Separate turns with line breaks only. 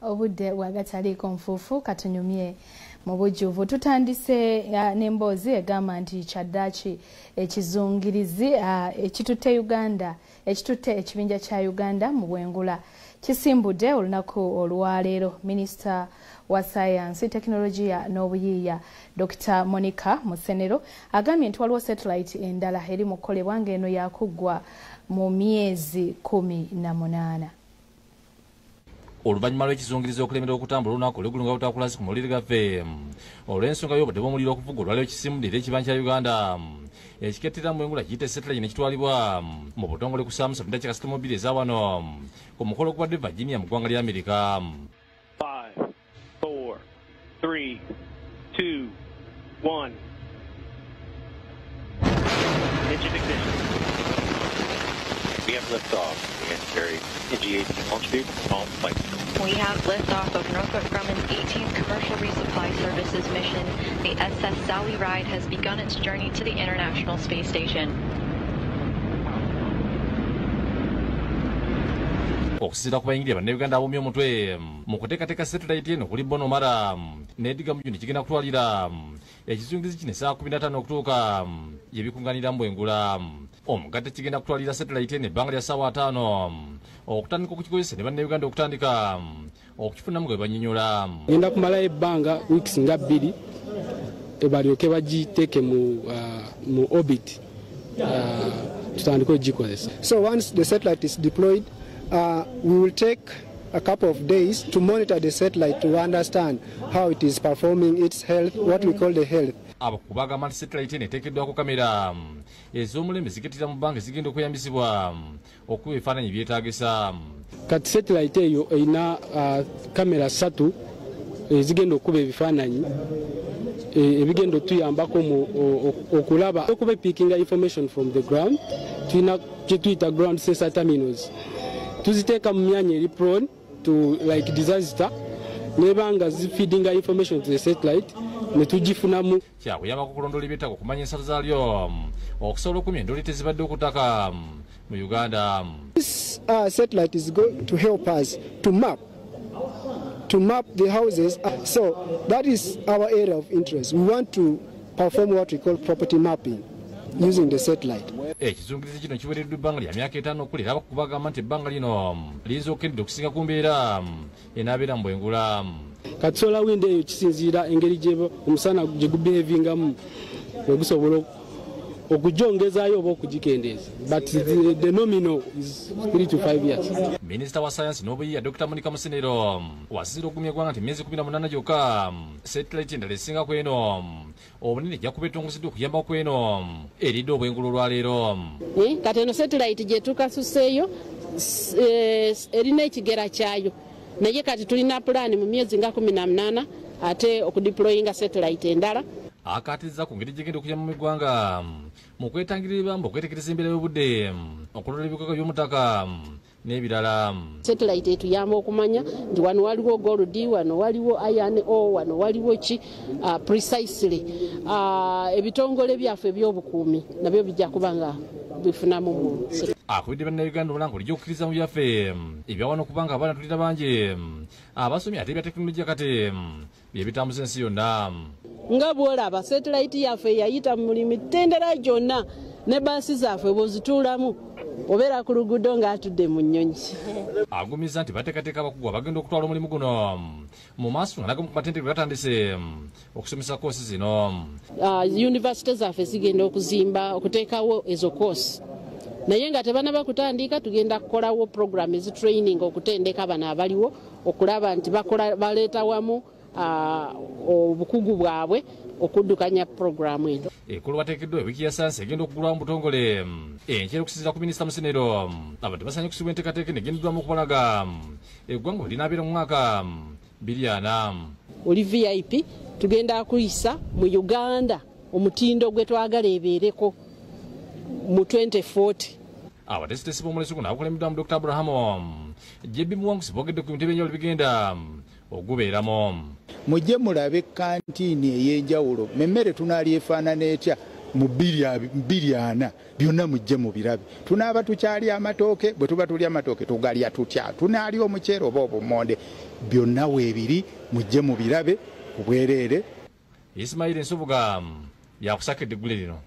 Obudde bwagataliiko nfuufu, katunyumye mu bujjuvu. Tutandise n'emboozi egamba nti kyaddaaki ekizungirizi ekitutte Uganda, ekitutte ekibinja kya Uganda mu bwengula kisimbudde olunaku olwaleero. Minisita wa sayansi, tekinologiya n'obuyiiya Dr Monica Musenero agambye nti waliwo satellite endala eri mu kukolebwa, ng'eno yakuggwa mu myezi 18.
Oluvannyuma lw'ekizungirizi okulemera okutambula olunaku olweggulo nga butakulasi ku mawulire gaffe olw'ensonga y'obudde bw'omuliro okuvuga, olwaliwo kisimbudde era ekibanja kya Uganda ekikettera mu bwengula kiyite satellite ne kitwalibwa mu butongole ku ssaawa 3:32 eza wano ku mukolo ogubadde Virginia mu ggwanga lya Amerika.
5, 4, 3, 2, 1. Engine ignition.
We have liftoff. We NG-18 launch vehicle on flight.
We have liftoff of Northrop Grumman's 18th Commercial Resupply Services mission. The SS Sally Ride has begun its journey to the International Space Station.
Okusinziira ku bayingirira bannayuganda aboomye omutwe mu kuteekateeka satellite eno kuli Bonomara n'Edgar Mujuni, kigenda kutwalira ekizungirizi kino essaawa 15 okutuuka gye bikunganira mu bwengula. Omugatte kigenda kutwalira satellite eno ebbanga lya ssaawa 5 okutandika okukikozesa ne bannayuganda okutandika okukifunamu nga bwe bannyonnyola.
Ngenda kumalayo ebbanga weeks nga 2 balyoke bagiteeke mu orbit, tutandike okugikozesa.
So once the satellite is deployed, we will take a couple of days to monitor the satellite to understand how it is performing, its health, what we call the health.
Abakugu bagamba nti satellite eno eteekeddwako kamera ez'omulembe zikettera mu bbanga ezigenda okweyambisibwa okuba ebifaananyi byetaagisa.
Kati satellite eyo erina kamera 3 ezigenda okuba ebifaananyi ebigenda otuyambako okulaba okuba picking information from the ground. Tulina kye tuyita ground sensor terminals, tuziteeka mu myanya eri prone to like disaster, nebanga zifeedinga information to the satellite ne tugifunamu.
Kyakuyambako okulondoola ebyetaago okumanya ensalo zaalyo okusobola okumya endoli tezibadde okutaka mu Uganda.
This satellite is going to help us to map the houses. So that is our area of interest. We want to perform what we call property mapping using the satellite.
Ekizungirizi kino kiweereddwa ebbanga lya myaka 5 okulera. Abakugu bagamba nti ebbanga lino liyinza okukendera okusinga ku mbeera enaabeera mu bwengula.
Kati solar wind eyo kisinziira engeri omusana gye gubehavingamu wegusobola okugyongezaayo oba okugikendeeza, but the nominal is 3 to 5 years.
Minisita wa sayansi n'obuyiiya Dr Monica Musenero wasinziira okugumya eggwanga nti emyezi 18 gyokka satellite endala esinga ku eno obunene ejja kuba etongozeddwa okuyamba ku eno eridde obwengula olwaleero.
Kati eno satellite gye tukasuseeyo erina ekigera kyayo, naye kati tulina pulaani mu myezi nga 18 ate okudeployinga satellite endala.
Akaatiriza ku ngeri gyegenda okuyamba mu eggwanga mu kwetangira ebibamba, okwetegereza embeera y'obudde, okulonda ebikweka by'omutaka n'ebirala.
Satellite etuyamba okumanya nti wano waliwo gold, wano waliwo iron ore, wano waliwo ki, precisely. Ebitongole byaffe ebyobukuumi nabyo bijja kuba nga bifunamu mu.
Akubidde bannayuganda omulango olijja okukkiriza mu byaffe ebyawano kubanga abaana tulina bangi abasomi ate ebya tekinologiya kati bye bitambuza ensi yonna.
Nga bw'olaba satellite yaffe yayita mu buli mitendera gyonna, ne baasi zaffe bw'ozituulamu obeera ku luguudo ng'atudde mu nnyonyi.
Agumiza nti bateekateeka abakugu abagenda okutwala omulimu guno mu maaso nga nagamu ku matendekero gatandise okusomesa koosi zino.
Yunivasite zaffe zigenda okuzimba okuteekawo ezo koosi, naye nga tebannaba kutandika tugenda kukolawo program ezi training okutendeka bano abaliwo okulaba nti baleeta wamu obukugu bwabwe okuddukanya puroguramu eno.
Ekolo bateekeddwa wiiki ya sayansi egenda okugulwamu butongole enkyera. Okusinziira ku minisita Musenero, abantu basaanye okusibwa enteekateeka eno egendeddwamu okubalaga eggwanga linaabeera mu mwaka 2040.
Oli VIP tugenda kuyisa mu Uganda omutindo gwe twagala ebeereko mu 2040.
Abateesiteesi b'omuleso guno abakulembeddwamu Dr Abrahamu JB Muwanguzi boogedde ku bintu ebyenjawulo bigenda ogubeeramu.
Mujje mulabe kantiini ey'enjawulo, emmere tunaalya efaanana etya? mu 2040 byonna mujje mu birabe. Tunaaba tukyali amatooke, bwe tuba tulya amatooke tugalya tutya, tunaali omuceere oba obumonde, byonna weebiri, mujje mu birabe ku bwereere.
Ismail Nsubuga yakusakedde eggule lino.